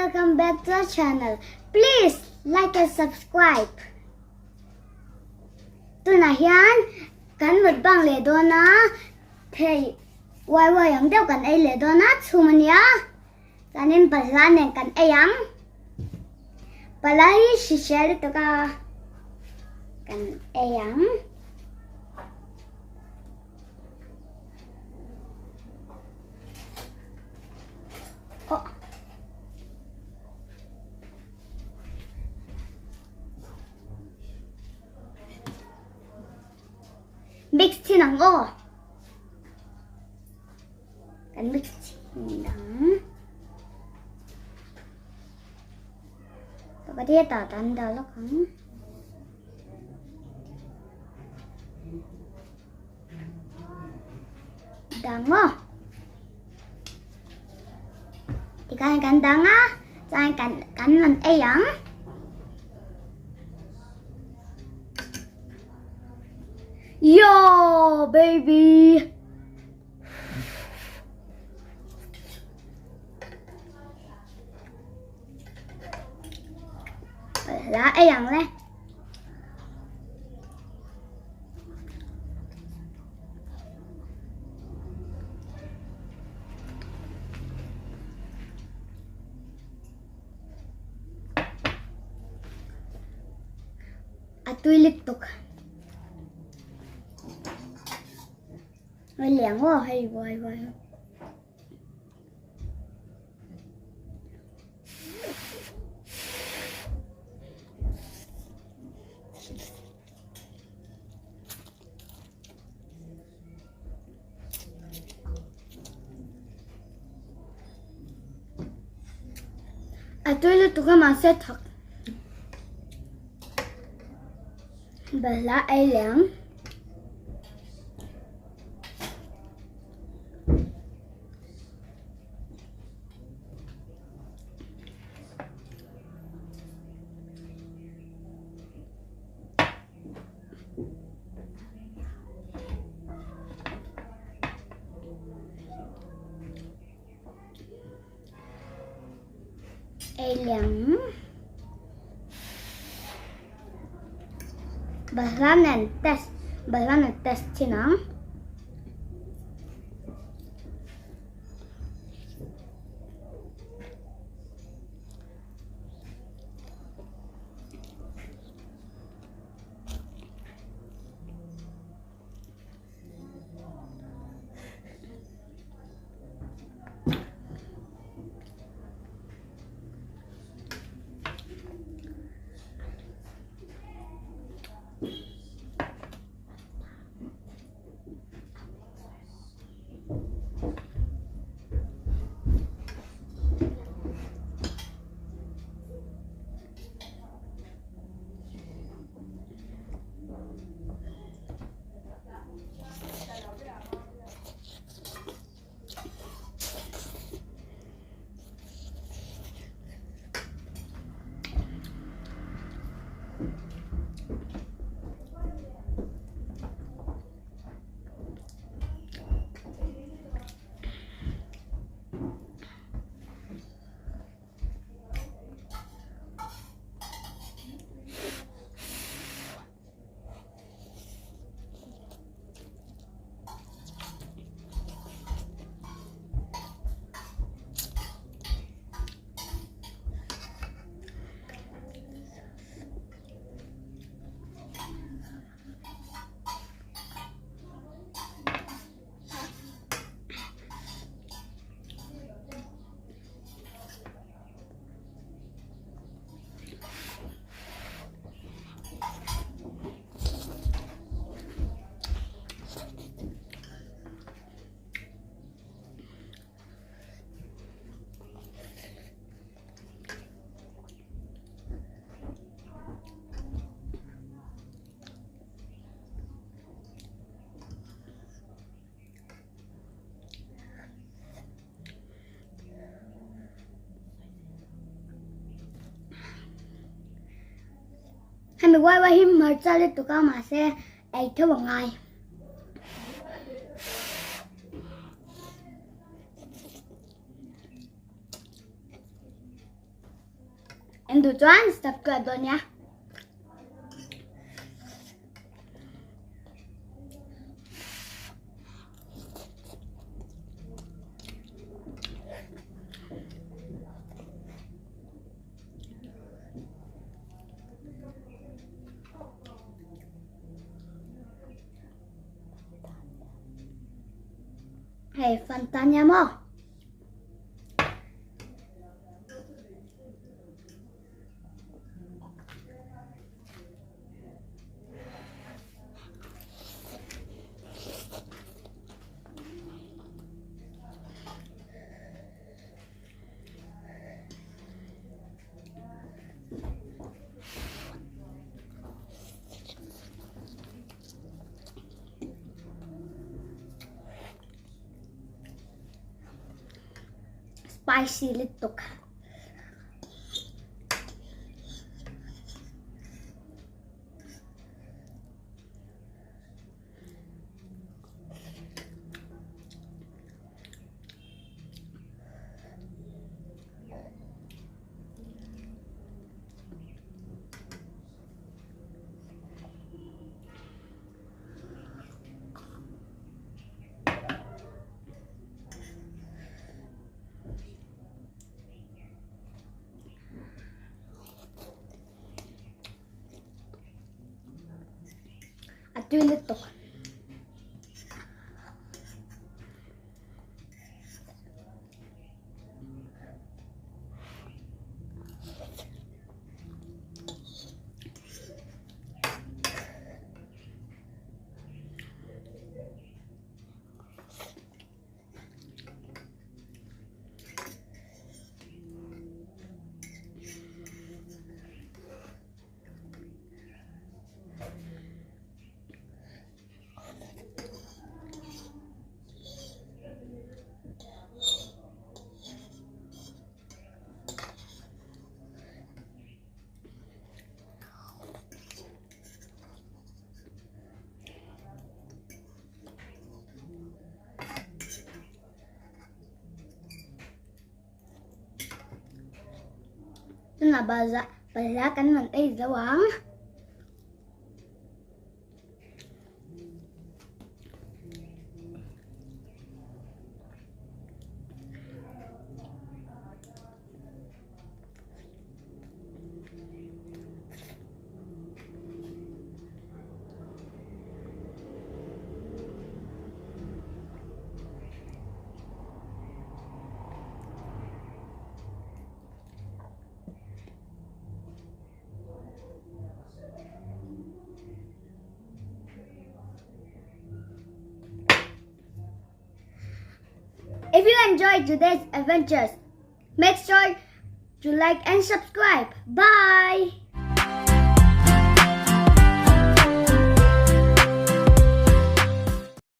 welcome back to our channel. Please like and subscribe. Tunah hian kan mukbang leh dawn a, thei uai uai ang deuh kan ei leh dawn a, chhum a nia. Chuanin balhla nen kan ei ang. Balhla hi hrisel lutuk a, kan ei ang. Aw. Mix thin ang aw. Kan mix thin ang. Pakhat hi a tah tan dah lawk ang. Dang maw? Tikhan kan dang a, chuan kan kan rawn ei ang. Yo baby. Lá ei ang le. A tui lutuk. Hei liang aw hei vuai vuai. A tui lutuk a mahse thak balhla ei leh ang. Ei liang. Balhla nen test balhla nen test thin ang. Hemi uai uai hi hmarcha lutuk a mahse ei theuh a ngai. En duh chuan subscribe dawn nia. Hei Fanta nia maw? Spicy lutuk. A tui lutuk. Tunah balhla kan rawn ei zo ang. If you enjoyed today's adventures, make sure to like and subscribe. Bye!